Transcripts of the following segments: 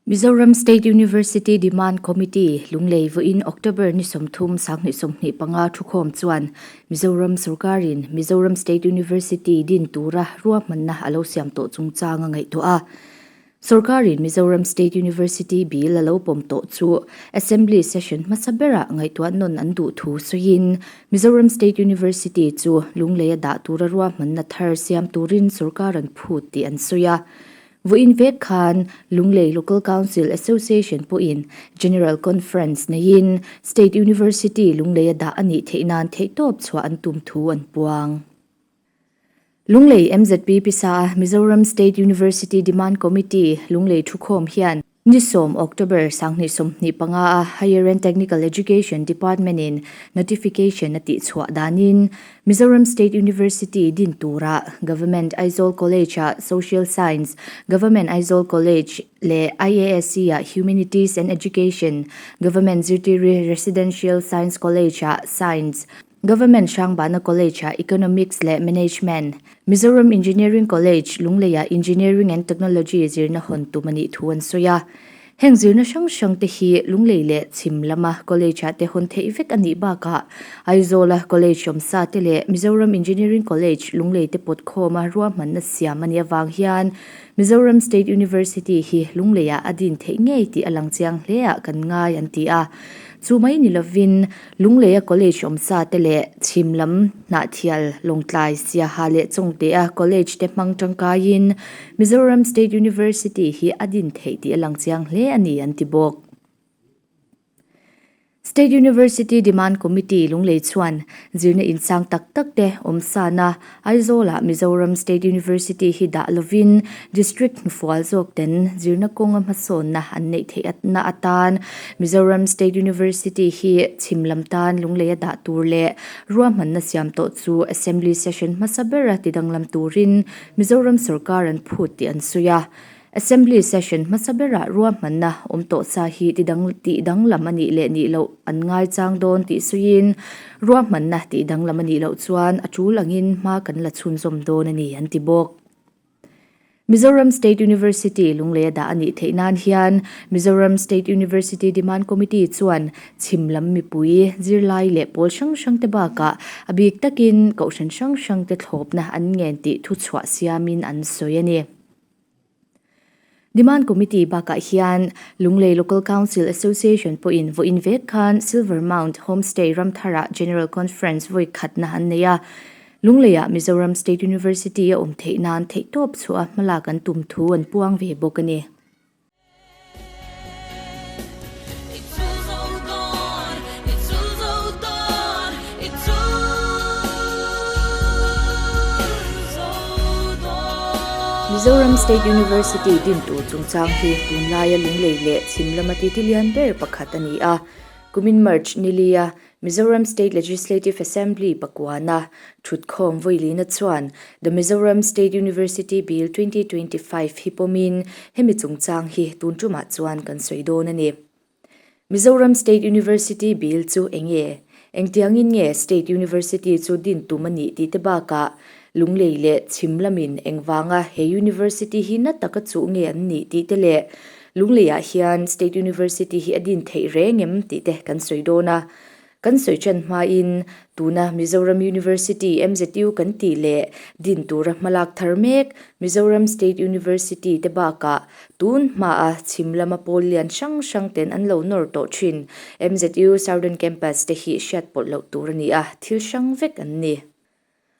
Mizoram State University Demand Committee, Lunglei vawiin October ni 30 2025 thukhawm chuan Mizoram sorkarin Mizoram State University din tura ruahmanna a lo siam tawh chungchang a ngaihtuah a. Sorkarin Mizoram State University bill a lo pawm tawh chu Assembly session hmasa berah ngaihtuah nawn an duh thu sawiin Mizoram State University chu Lungleia dah tura ruahmanna thar siam turin sorkar an phut tih an sawi a. Vawiin vek khan Lunglei Local Council Association pawhin General Conference neiin State University Lungleia dah a nih theih nan theihtawp chhuah an tum thu an puang. Lunglei MZP pisa a Mizoram State University Demand Committee Lunglei thukhawm hian ni 10 October 2025 a Higher and Technical Education Department in notification a tihchhuah danin Mizoram State University din tura Government Aizawl College a Social Science, Government Aizawl College leh IASC a Humanities and Education, Government Zirtiri Residential Science College a Science, Government Hrangbana College-ah Economics leh Management, Mizoram Engineering College, Lungleiah Engineering and Technology zirna hawn tum a nih thu an sawi a. Heng zirna hrang hrang te hi Lunglei leh Chhim lama College-ah te hawn theih vek a nih bakah Aizawla College awmsa te leh Mizoram Engineering College, Lunglei te pawt khawma ruahmanna siam a nih avang hian Mizoram State University hi Lungleiah a din theih ngei tih a lang chiang hleah kan ngai an ti a. Chu mai ni lovin Lungleia College awmsa te leh chhim lam Hnahthial, Lawngtlai, Siaha leh Chawngtea College te hmang tangkaiin Mizoram State University hi a din theih tih a lang chiang hle a ni an ti bawk. State University Demand Committee Lunglei chuan zirna insang tak tak te awmsana Aizawlah Mizoram State University hi dah lovin District hnufual zawk ten zirna kawnga hmasawnna an neih theih na atan Mizoram State University hi chhim lam tan Lungleia dah tur leh ruahmanna siam tawh chu Assembly Session hmasa bera tidanglam turin Mizoram sorkar an phut tih an sawi a. Assembly session hmasa berah ruahmanna awm tawh sa hi tidang tih danglam a nih leh nih loh an ngaichang dawn tih sawiin ruahmanna tih danglam a nih loh chuan a tul angin hma kan la chhunzawm dawn a ni an ti bawk. Mizoram State University Lungleia dah a nih theih nan hian Mizoram State University Demand Committee chuan chhim lam mipui, zirlai leh pawl hrang hrang te bakah a bik takin kohhran hrang hrang te thlawpna an ngen tih thuchhuah siamin an sawi a ni. Demand Committee bakah hian Lunglei Local Council Association pawhin vawiin vek khan Silver Mount Homestay Ramtharah General Conference vawi khatna an nei a. Lungleiah Mizoram State University a awm theih nan theihtawp chhuah a hmalak an tum thu an puang ve bawk a ni. Mizoram State University din tur chungchang hi tunlaia Lunglei leh chhim lama titi lian ber pakhat a ni a. Kumin March nilia Mizoram State Legislative Assembly pakuana thutkhawm vawilina chuan The Mizoram State University Bill 2025 hi pawmin hemi chungchang hi tun tumah chuan kan sawi dawn a ni. Mizoram State University Bill chu eng nge? Engtiangin nge State University chu din tum a nih tih te bakah Lunglei leh chhim lamin engvanga he University hi na taka chuh nge an nih tih te leh Lungleiah hian State University hi a din theih reng em tih te kan sawi dawn a. Kan sawi ṭan hmain tuna Mizoram University, MZU, kan tih leh din tura hmalak thar mek Mizoram State University te bakah tun hmaa chhim lama pawl lian hrang hrang ten an lo nawr tawh ṭhin MZU Southern Campus te hi hriat pawlh loh tur a ni a, thil hrang vek an ni.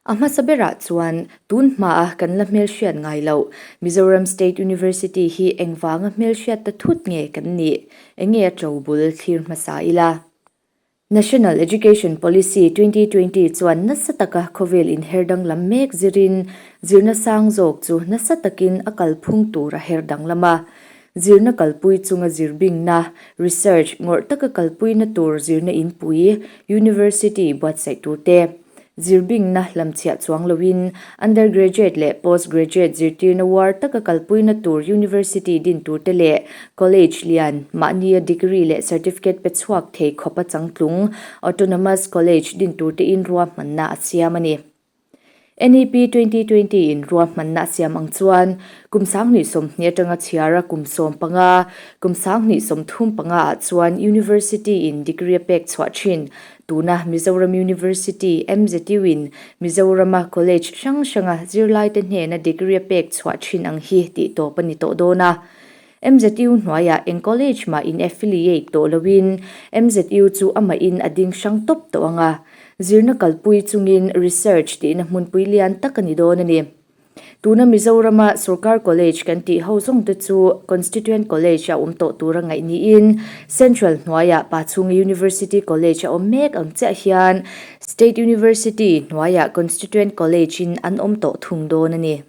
A hmasa berah chuan tun hmaa kan la hmelhriat ngai loh Mizoram State University hi engvanga hmelhriat ta thut nge kan nih? Enge a to bul thlir hmasa ila? National Education Policy 2020 chuan nasa taka khawvel inher danglam mek zirin zirna sang zawk chu nasa takin a kalphung tur a her danglam a. Zirna kalpui chunga zirbingna, research, ngawrh taka kalpuina tur zirna inpui, university, buatsaih tur te. Zirbingna hlamchhiah chuang loin undergraduate leh postgraduate zirtirna uar taka kalpuina tur university din turte leh college lian mahnia degree leh certificate pe chhuak thei khawpa changtlung autonomous college din turtein ruahmanna a siam a ni. NEP 2020 in ruahmanna a siam ang chuan kum 2020 atanga chhiara kum 15, kum 2035 ah chuan University in degree a pek chhuah thin. Tuna Mizoram University, MZU, in Mizorama college hrang hranga zirlaite hnena degree a pek chhuah thin ang hi tih tawp a ni tawh dawn a. MZU hnuaiah eng college mah in affiliate tawh loin MZU chu amahin a ding hrang tawp tawh ang a, zirna kalpui chungin research tihna hmunpui lian tak a ni dawn a ni. Tuna Mizorama sorkar college kan tih ho zawng te chu Constituent College a awm tawh tura ngaih niin Central hnuaiah Pachhunga University College a awm mek ang chiah hian State University hnuaiah Constituent College in an awm tawh thung dawn a ni.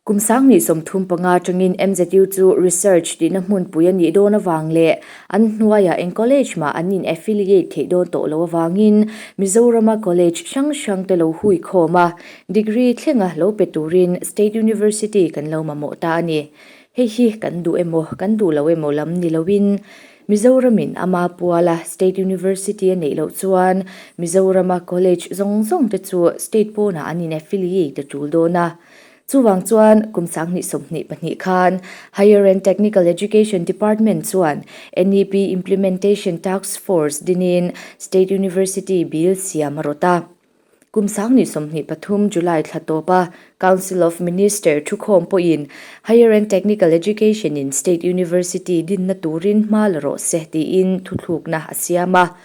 Kum 2035 atangin MZU chu research tihna hmunpui a nih dawn avang leh an hnuaiah eng college mah an in affiliate theih dawn tawh loh avangin Mizorama college hrang hrang te lo hui khawm a, degree thlenga lo pe turin State University kan lo mamawh ta a ni. Hei hi kan duh emaw kan duh lo emaw lam ni loin Mizoramin ama puala State University a neih loh chuan Mizorama college zawng zawng te chu state pawnah an in affiliate a tul dawn a. Chuvang chuan kum 2022 khan Higher and Technical Education Department chuan NEP Implementation Task Force dinin State University Bill siam a rawt a. Kum 2023 July thla tawpa Council of Minister thukhawm pawhin Higher and Technical Education in State University dinna turin hma la rawh se tiin thuthlukna a siam a.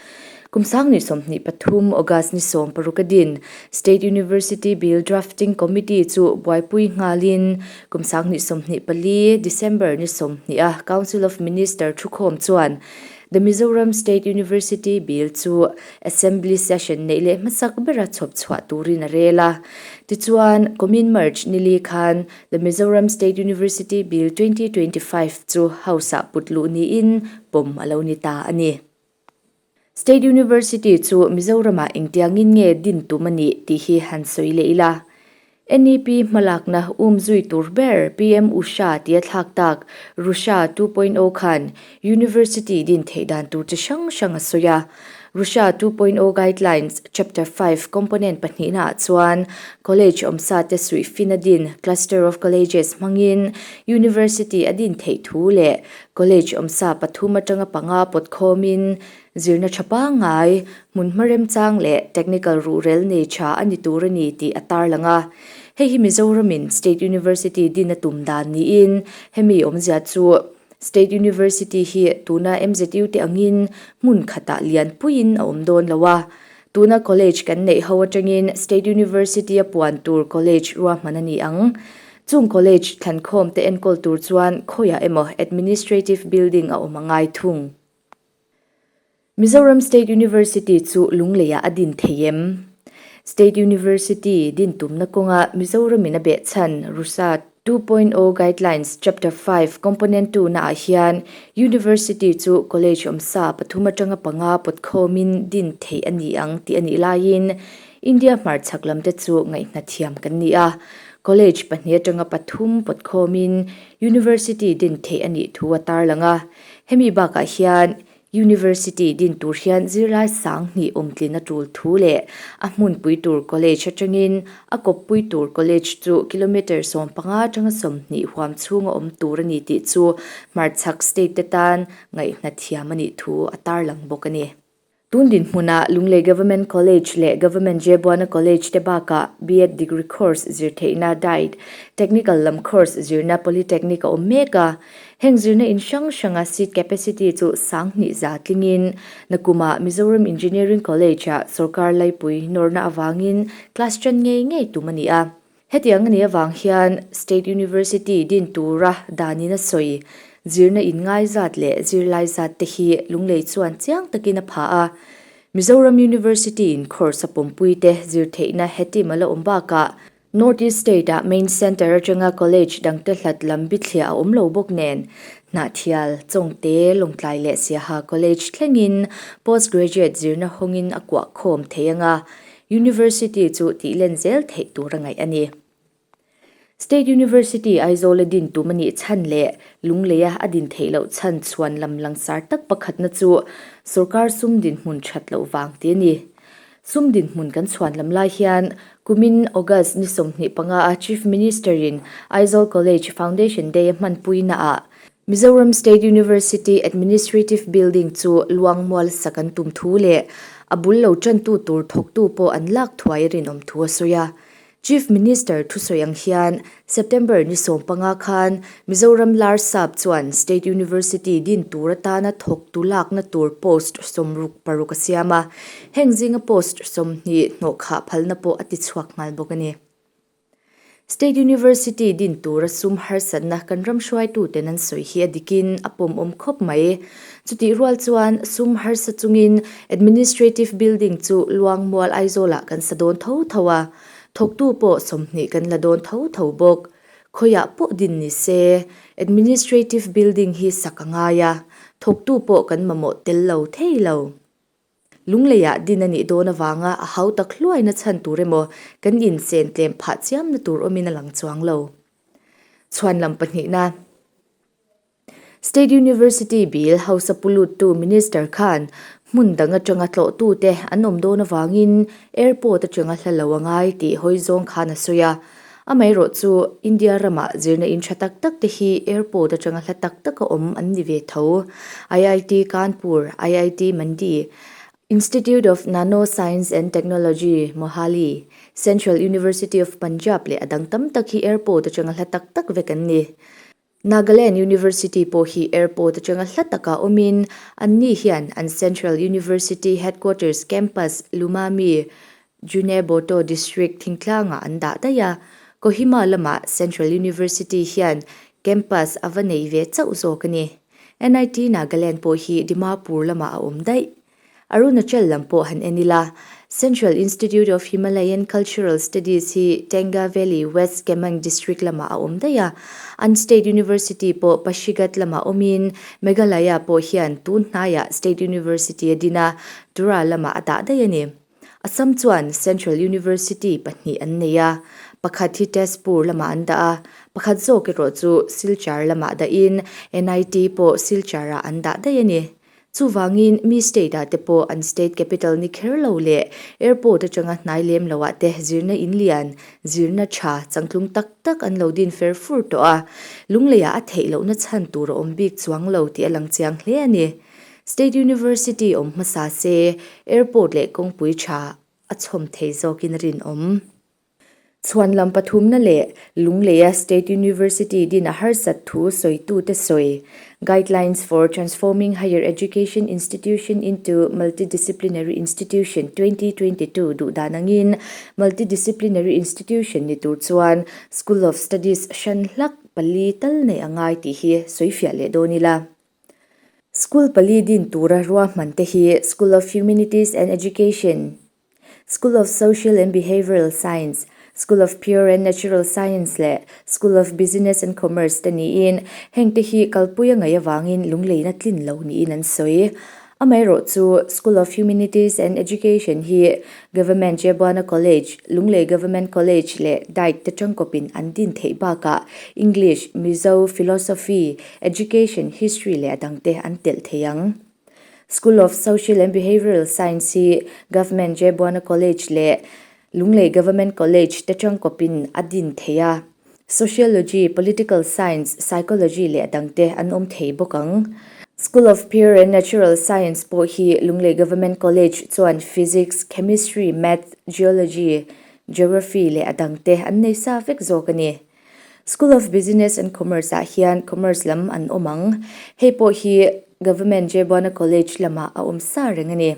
Kum 2023 August ni 16 a din State University Bill Drafting Committee chu buaipui nghalin kum 2024 December ni 20 a Council of Minister thukhawm chuan The Mizoram State University Bill chu Assembly Session neih leh hmasak bera chhawp chhuah turin a rel a. Tichuan, kumin March ni li khan The Mizoram State University Bill 2025 chu House-ah put luh niin pawm a lo ni ta a ni. State University chu Mizoramah engtiangin nge din tum a nih tih hi han sawi leh ila. NEP hmalakna um zui tur ber PM Usha tia thlak tak Rusha 2.0 khan University din theih dan tur chi hrang hrang a sawi a. Rusha 2.0 Guidelines Chapter 5 component pahnihnaah chuan College awmsa te suihfin a din Cluster of Colleges hmangin University a din theih thu leh College awmsa pathum atanga panga pawt khawmin zirna tha pangngai, hmunhma remchang leh technical ruhrel nei tha a ni tur a ni tih a tarlang a. Hei hi Mizoramin State University din a tum dan niin hemi awmzia chu State University hi tuna MZU te angin hmun khatah lianpuiin a awm dawn lo a. Tuna college kan neih ho atangin State University a puan tur college ruahman a ni ang. Chung college thlankhawm te enkawl tur chuan khawiah emaw administrative building a awm a ngai thung. Mizoram State University chu Lungleiah a din thei em? State University din tumna kawnga Mizoramin a behchhan RUSA 2.0 Guidelines Chapter 5 Component 2 naah hian University chu college awmsa pathum atanga panga pawt khawmin din theih a ni ang tih a nih laiin India hmarchhak lam te chu ngaihhna thiam kan ni a. College pahnih atanga pathum pawt khawmin University din theih a nih thu a tarlang a. Hemi bakah hian University din tur hian zirlai sang hnih awmtlin a tul thu leh a hmunpui tur college atangin a kawppui tur college chu kilometre 15 atanga 20 huam chhunga awm tur a ni tih chu hmarchhak state te tan ngaihhna thiam a nih thu a tarlang bawk a ni. Tun dinhmunah Lunglei Government College leh Government Jebuana College te bakah B.Ed degree course zir theihna diet, Technical lam course zirna Polytechnic a awm mek a. Heng zirna in hrang hranga seat capacity chu 2000 za tlingin nakumah Mizoram Engineering College-ah sorkar laipui nawrna avangin class ṭan ngei ngei tum a ni a. Hetiang a nih avang hian State University din tura danin a sawi zirna in ngai zat leh zirlai zat te hi Lunglei chuan chiang takin a pha a. Mizoram University in course a pawmpui te zir theihna hetim a la awm bakah North East State-ah main centre atanga college dangte hlat lam bithliah a awm lo bawk nen, Hnahthial, Chawngte, Lawngtlai leh Siaha College thlengin postgraduate zirna hawngin a kuah khawm thei anga University chu tih len zel theih tur a ngaih a ni. State University Aizawl a din tum a nih chhan leh Lungleia a din theih loh chhan chhuan lam langsar tak pakhatna chu sorkar sum dinhmun that loh vang tih a ni. Sum dinhmun kan chhuan lam lai hian kumin August ni 25 a Chief Minister in Aizawl College Foundation Day a hmanpuina ah Mizoram State University Administrative Building chu Luangmual sak an tum thu leh a bul lo tantu tur thawktu pawh an lak thuai rinawm thu a sawi a. Chief Minister thusawi ang hian September ni 15 khan Mizoram Larsap chuan State University din tur atana thawktu lakna tur post 66 a siam a, heng zinga post 20 hnawhkhah phalna pawh a tichhuak nghal bawk a ni. State University din tura sum harsatna kan ram hruaituten an sawi hi a dikin a pawmawm khawp mai. Chutih rual chuan sum harsa chungin Administrative Building chu Luangmual Aizawlah kan sa dawn tho tho a, thawktu pawh 20 kan la dawn tho tho bawk. Khawiah pawh din ni se, Administrative Building hi sak a ngai a, thawktu pawh kan mamawh tel lo thei lo. Lungleiah din a nih dawn avanga a hau tak hluaina chhan tur emaw kan inchen tlem phah chiamna tur awmin a lang chuang lo. Chhuan lam pahnihna. State University Bill House-a pu luttu Minister khan hmun dang atanga tlawhtute an awm dawn avangin airport atanga hla lo a ngai tih hawi zawng khan a sawi a. Amaherawh chu India ramah zirna in tha tak tak te hi airport atanga hla tak taka awm an ni ve tho. IIT Kanpur, IIT Mandi, Institute of Nano Science and Technology, Mohali, Central University of Punjab leh a dang tam tak hi airport atanga hla tak tak vek an ni. Nagaland University pawh hi airport atanga hla takah awmin anni hian an Central University Headquarters Campus Lumami, Zunheboto District thingtlangah an dah daih a, Kohima lamah Central University hian campus a va nei ve chauh zawk a ni. NIT Nagaland pawh hi Dimapur lamah a awm daih. Arunachal lam pawh han en ila, Central Institute of Himalayan Cultural Studies hi Tenga Valley, West Kameng District lamah a awm daih a. An State University pawh Pasighat lamah awmin Meghalaya pawh hian tun hnaiah State University a din a, Tura lamah a dah daih a ni. Assam chuan Central University pahnih an nei a, pakhat hi Tezpur lamah an dah a, pakhat zawk erawh chu Silchar lamah dahin NIT pawh Silchar-ah an dah daih a ni. Chuvangin mi state ah te pawh an state capital ni kher lo leh airport atanga hnai lem lo ah te zirna in lian, zirna tha, changtlung tak tak an lo din fer fur tawh a, Lunglei ah a theih lohna chhan tur a awm bik chuang lo tih a lang chiang hle a ni. State University awm hmasa se airport leh kawngpui tha a chhawm thei zawkin a rinawm. Chhuan lam pathumna leh Lungleia State University din a harsat thu sawitute sawi, Guidelines for Transforming Higher Education Institution into Multidisciplinary Institution 2022 duh dan angin Multidisciplinary Institution ni tur chuan School of Studies hran hlak pali tal nei a ngai tih hi sawifiah leh dawn ila. School pali din tura ruahman te hi School of Humanities and Education, School of Social and Behavioural Science, School of Pure and Natural Science leh School of Business and Commerce te niin hengte hi kalpui a ngaih avangin lungleina tlin lo niin an sawi. Amaherawh chu School of Humanities and Education hi Government Jebuana College, Lunglei Government College leh DIET te tangkawpin an din theih bakah English, Mizo, Philosophy, Education, History leh a dangte an telh thei ang. School of Social and Behavioural Science hi Government Jebuana College leh Lunglei Government College te tangkawpin a din thei a. Sociology, Political Science, Psychology leh a dangte an awm thei bawk ang. School of Pure and Natural Science pawh hi Lunglei Government College chuan Physics, Chemistry, Math, Geology, Geography leh a dangte an nei sa vek zawk a ni. School of Business and Commerce ah hian Commerce lam an awm ang. Hei pawh hi Government Jebuana College lamah a awm sa reng a ni.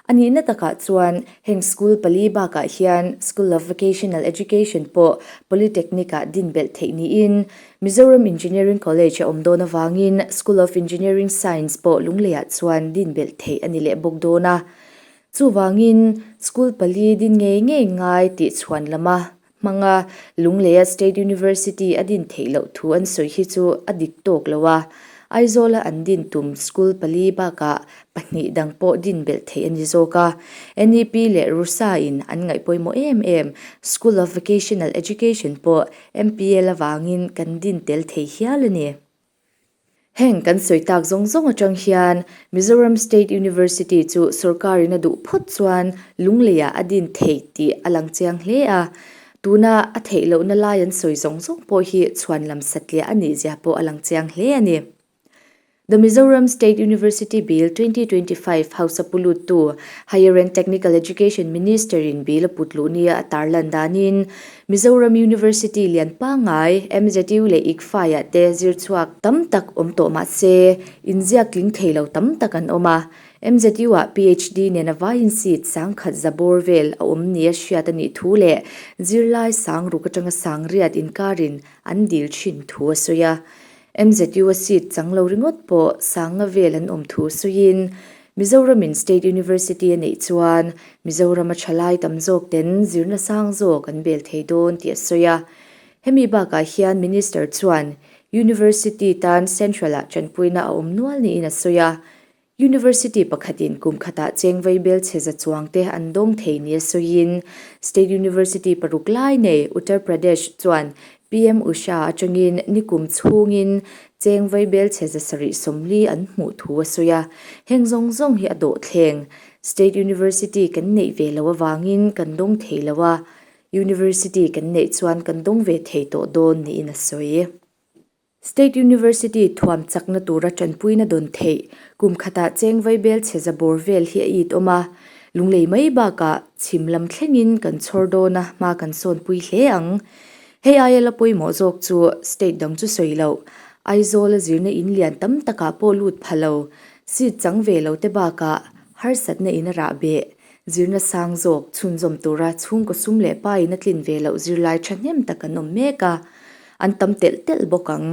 A nihna takah chuan heng school pali bakah hian School of Vocational Education pawh Polytechnic ah din belh theih niin Mizoram Engineering College a awm dawn avangin School of Engineering Science pawh Lungleiah chuan din belh theih a ni leh bawk dawn a. Chuvangin school pali din ngei ngei ngai tih chhuan lama Hmanga Lungleia State University a din theih loh thu an sawi hi chu a dik tawk lo a, Aizawla an din tum school pali bakah pahnih dang pawh din belh theih a ni zawk a. NEP leh RUSA in an ngaih pawimawh em em School of Vocational Education pawh MPL avangin kan din tel thei hial a ni. Heng kan sawi tak zawng zawng atang hian Mizoram State University chu sorkarin a duh phawt chuan Lungleiah a din theih tih a lang chiang hle a. Tuna a theih lohna lai an sawi zawng zawng pawh hi chhuanlam satliah a nih zia pawh a lang chiang hle a ni. The Mizoram State University Bill 2025 House a puluttu Higher and Technical Education Minister-in bill a put luh nia a tarlan danin Mizoram University lian pangngai MZU leh ICFAI-ah te zirchhuak tam tak awm tawh mah se inziak tling thei lo tam tak an awm a. MZU-ah PhD nena vaiin seat sangkhat za bawr vel a awm nia hriat a nih thu leh zirlai sang ruk atanga sang riat inkarin an dil thin thu a sawi a. MZU a seat chang lo ringawt pawh sanga vel an awm thu sawiin, Mizoramin State University a neih chuan Mizorama thalai tam zawk ten zirna sang zawk an bel thei dawn tih a sawi a. Hemi bakah hian Minister chuan University tan Central-ah tanpuina a awm nual niin a sawi a. University pakhatin kum khatah cheng vaibel chhe za chuangte an dawng thei nia sawiin State University paruk lai nei Uttar Pradesh chuan PM Usha atangin nikum chhungin cheng vaibel chhe za sarih sawmli an hmuh thu a sawi a. Heng zawng zawng hi a dawhthleng. State University kan neih ve loh avangin kan dawng thei lo a, University kan neih chuan kan dawng ve thei tawh dawn niin a sawi. State University thuam chakna tura tanpuina dawn theih kum khatah cheng vaibel chhe za bawr vel hi a it awm a, lunglei mai bakah chhim lam thlengin kan chhawr dawn a, hma kan sawnpui hle ang. Hei aia la pawimawh zawk chu state dang chu sawi loh, Aizawl a zirna in lian tam takah pawh lut pha lo, seat chang ve lo te bakah harsatna in a rah beh, zirna sang zawk chhunzawm tura chhungkaw sum leh pa in a tlin ve loh zirlai thahnem tak an awm mek a. An tam telh telh bawk ang.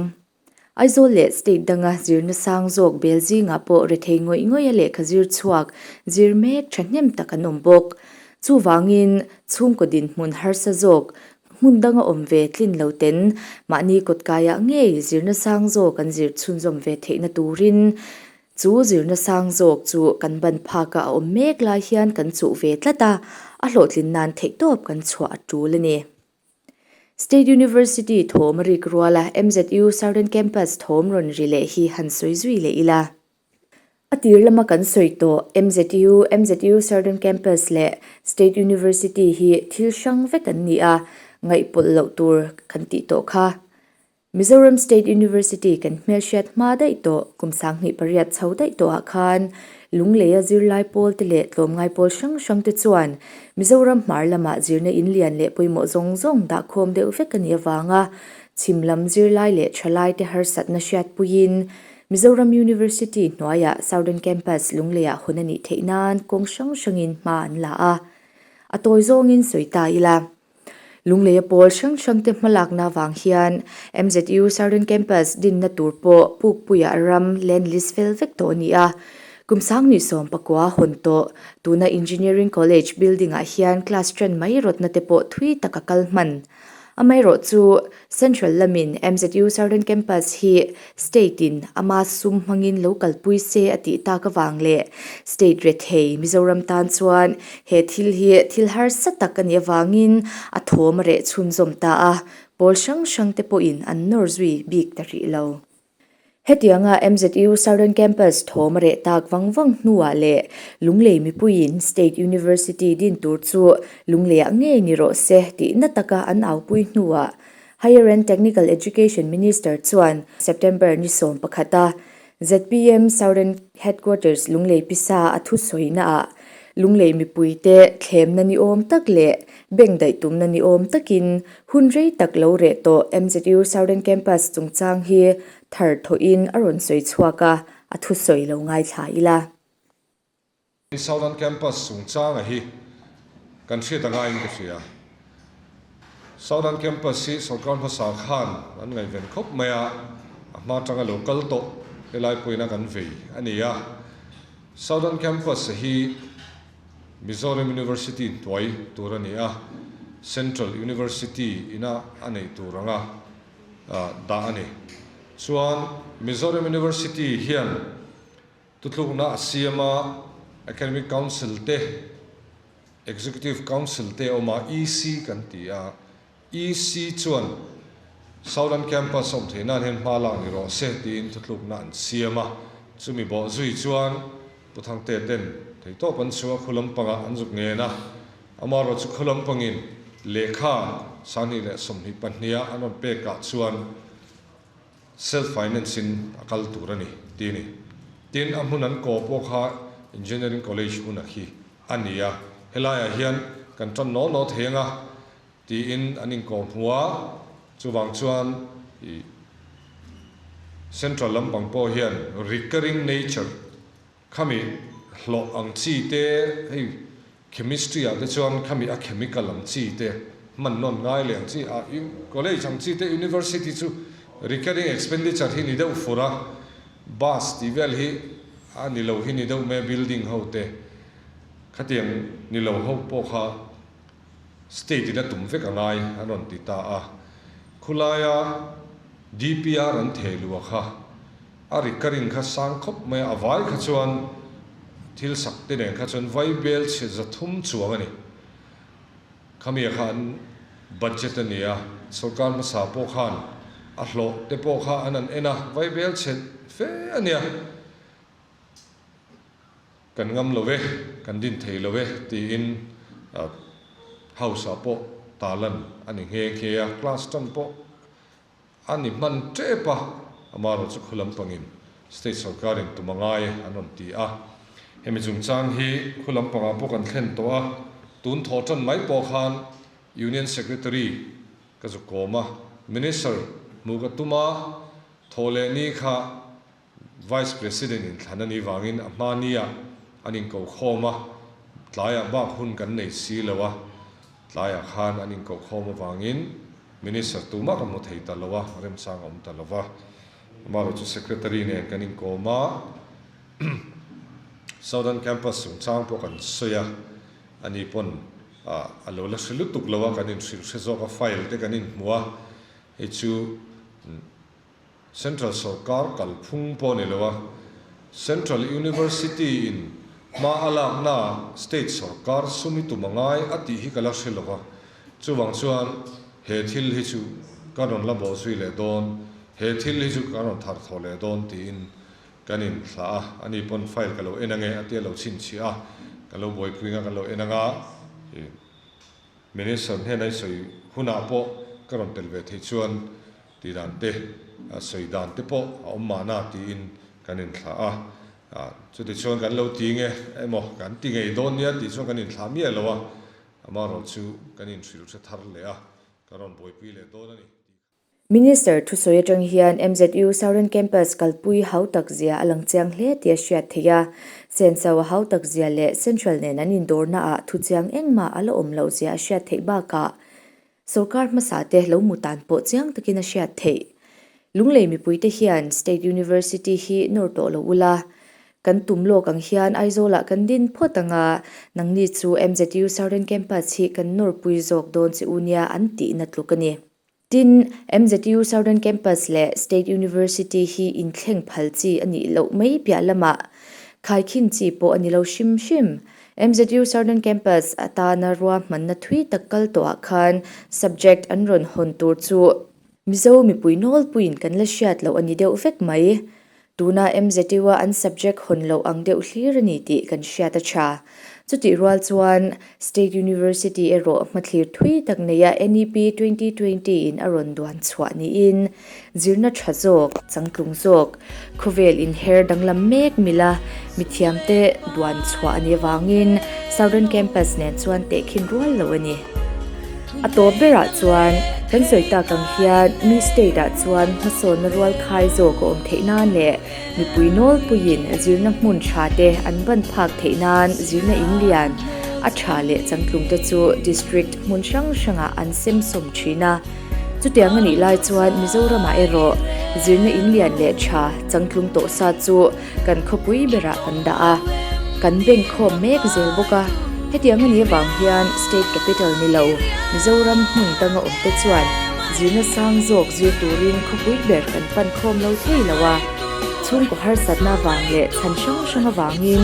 Aizawl leh state danga zirna sang zawk bel zingah pawh rethei ngawih ngawih a lehkha zir chhuak zir mek thahnem tak an awm bawk. Chuvangin chhungkaw dinhmun harsa zawk hmun danga awm ve tlin lo ten mahni kawtkaiah ngei zirna sang zawk an zir chhunzawm ve theihna turin chu zirna sang zawk chu kan ban phaka a awm mek lai hian kan chuh ve tlat a, a hlawhtlin nan theihtawp kan chhuah a tul a ni. State University thawm a rik ruala MZU Southern Campus thawm rawn ri leh hi han sawi zui leh ila. A tir lama kan sawi tawh MZU, MZU Southern Campus leh State University hi thil hrang vek an ni a, ngaihpawlh loh tur kan tih tawh kha. Mizoram State University kan hmelhriat hma daih tawh kum 28 chho daih tawhah khan Lungleia zirlai pawl te leh tlawmngai pawl hrang hrang te chuan Mizoram hmar lamah zirna in lian leh pawimawh zawng zawng dahkhawm deuh vek a nih avanga chhim lam zirlai leh thalai te harsatna hriatpuiin Mizoram University hnuaiah Southern Campus Lungleiah hawn a nih theih nan kawng hrang hrangin hma an la a. A tawi zawngin sawi ta ila. Lungleia pawl hrang hrangte hmalakna avang hian MZU Southern Campus dinna tur pawh Pukpuia ram land list fel vek tawh a ni a. Kum 2019 hawn tawh tuna Engineering College building-ah hian class ṭan mai rawtna te pawh thui tak a kal hman. Amaherawhchu, Central lamin MZU Southern Campus hi State-in ama sum hmangin lo kalpui se a tih tak avang leh State rethei Mizoram tan chuan he thil hi thil harsa tak a nih avangin a thawm a reh chhunzawm ta a, pawl hrang hrangte pawhin an nawr zui bik ta rih lo. Hetianga MZU Southern Campus thawm a reh tak vang vang hnuah leh Lunglei mipuiin State University din tur chu Lungleiah ngei ni rawh se tih na taka an aupui hnuah Higher and Technical Education Minister chuan September ni 11 a zpm Southern Headquarters Lunglei pisa a thusawinaah Lunglei mipuite thlemna ni awm tak leh bank daih tumna ni awm takin Hun rei tak lo reh tawh MZU Southern Campus chungchang hi thar thawhin a rawn sawi chhuak a, a thusawi lo ngaithla ila. Southern Campus chungchanga hi kan hriat a ngaiin ka hria. Southern Campus hi sorkar hmasa khan an ngaihven khawp mai a, a hma atanga lo kal tawh helai pawhin a kan vei a ni a. Southern Campus hi Mizoram University hnuai tur a ni a, Central University ina a neih tur anga dah a ni. Chuan Mizoram University hian tutlukna a siam a, Academic Council te, Executive Council te a awm a, EC kan ti a, EC chuan. Southern Campus awm theih nan hian hma lak ni rawh se tiin thutlukna an siam a, chumi bawh zui chuan Pu Thangte ten theihtawp an chhuah a khu lampangah an zuk ngen a, amaherawh chu khu lampangin lehkha 2022 a an rawn pekah chuan self finance in a kal tur a ni ti a ni. Tin, a hmun an kaw pawh kha Engineering College hmun a khi a ni a, helaiah hian kan tan naw naw thei anga tiin an inkawh hmu a, chuvang chuan ih Central lampang pawh hian recurring nature khami hlawh ang chi te hei chemistry ah te chuan khami a chemical ang chi te hman nawn ngai leh ang chi ah college ang chi te university chu recurring expenditure hi ni deuh fur a, bus tih vel hi a ni lo hi ni deuh mai a building ho te khatiang ni lo ho pawh kha State in a tum vek a ngai an rawn ti ta a, khulaia DPR an theh luh a kha a recurring kha sang khawp mai a, a vai kha chuan thil sak te nen kha chuan vai bel chhe 300 chuang a ni. Khami a kha an budget a ni a, sorkar hmasa pawh khan a hlawh te pawh kha an han en a, vai bel chhe fe a nia. Kan ngam lo e, kan din thei lo e tiin House ah pawh talan a ni nghe nghe a, class tan pawh a ni hman tep a, amaherawh chu khu lampangin State sorkarin tum a ngai an rawn ti a. Hemi chungchang hi khu lampangah pawh kan thlen tawh a, tun thawh tan mai pawh khan Union Secretary ka zuk kawm a, Minister hmuh ka tum a, thawh leh ni kha Vice President in thlan a nih vangin a hmani ah an inkohkhawm a, tlaiah bak hun kan nei si lo a, tlaiah khan an inkohkhawm avangin Minister tumah ka hmu thei ta lo a, remchang a awm ta lo va. Amaherawh chu Secretary nen kan inkawm a, Southern Campus chungchang pawh kan sawi a, ani pawn a lo la hre lutuk lo a, kan inhrilh hre zawk a, file te kan inhmu a, hei chu Central sorkar kalphung pawh ni lo a, Central University in hma a lakna state sorkar sum i tum a ngai a tih hi ka la hre lo va, chuvang chuan he thil hi chu ka rawn la bawh zui leh dawn, he thil hi chu ka rawn thar thawh leh dawn tiin kan inthlah a, ani pawn file ka lo en ange a tia lo chhinchhiah a, ka lo buaipui anga kan lo en anga. Minister hnena i sawi hunah pawh ka rawn tel ve theih chuan tih dan te, sawi dan te pawh a awm mahna tiin kan inthlah a. Chutichuan kan lo ti nge emaw kan ti ngei dawn nia tih chuan kan inthlah miah lo a, amaherawh chu kan inhrilh hre thar leh a, kan rawn buaipui leh dawn a ni tih kha. Minister thusawi atang hian MZU Southern Campus kalpui hautak zia a lang chiang hle tih a hriat theih a. Senso a hautak zia leh Central nen an indawrna ah thuchiang engmah a la awm loh zia a hriat theih bakah sorkar hmasa te lo mu tan pawh chiang takin a hriat theih. Lunglei mipuite hian State University hi nawr tawh lo ula, kan tum lawk ang hian Aizawlah kan din phawt ang a, nangni chu MZU Southern Campus hi kan nawrpui zawk dawn che u nia an tihna tluk a ni. Tin, MZU Southern Campus leh State University hi inthleng phal chi a nih loh mai piah lamah khaikhin chi pawh a ni lo hrim hrim. MZU Southern Campus atana ruahmanna thui tak kal tawhah khan subject an rawn hawn tur chu Mizo mipui nawlpuiin kan la hriat loh a ni deuh vek mai. Tuna MZU-a an subject hawn loh ang deuh hlir a ni tih kan hriat a tha. Chutih rual chuan State University erawh hmathlir thui tak neia NEP 2020 in a rawn duan chhuah niin zirna tha zawk, changtlung zawk, khawvel inher danglam mek mila mithiamte duan chhuah a nih avangin Southern Campus nen chuan tehkhin rual lo a ni. A tawp berah chuan kan sawi tak ang hian mi state ah chuan hmasawnna rual khai zawk a awm theih nan leh mipui nawlpuiin zirna hmun tha te an ban phak theih nan zirna in lian a tha leh changtlung te chu district hmun hrang hrangah an sem sawm thin a. Chutiang a nih lai chuan Mizoramah erawh zirna in lian leh tha changtlung tawh sa chu Kan khawpui berah kan dah a, kan bank khawm mek zel bawk a. Hetiang a nih avang hian State Capital ni lo, Mizoram hmun danga awm te chuan zirna sang zawk zir turin khawpui ber kan pan khawm lo thei lo a. Chhungkaw harsatna avang leh chhan hrang hrang avangin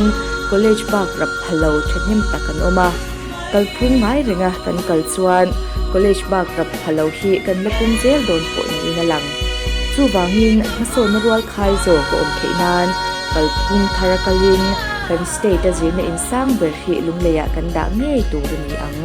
College bak rap pha lo thahnem tak an awm a. Kalphung ngai renga kan kal chuan College bak rap pha lo hi kan la pum zel dawn pawh niin a lang. Chuvangin, hmasawnna rual khai zawk a awm theih nan kalphung thar a kalin kan state a zirna insang ber hi Lungleiah kan dah ngei tur a ni ang.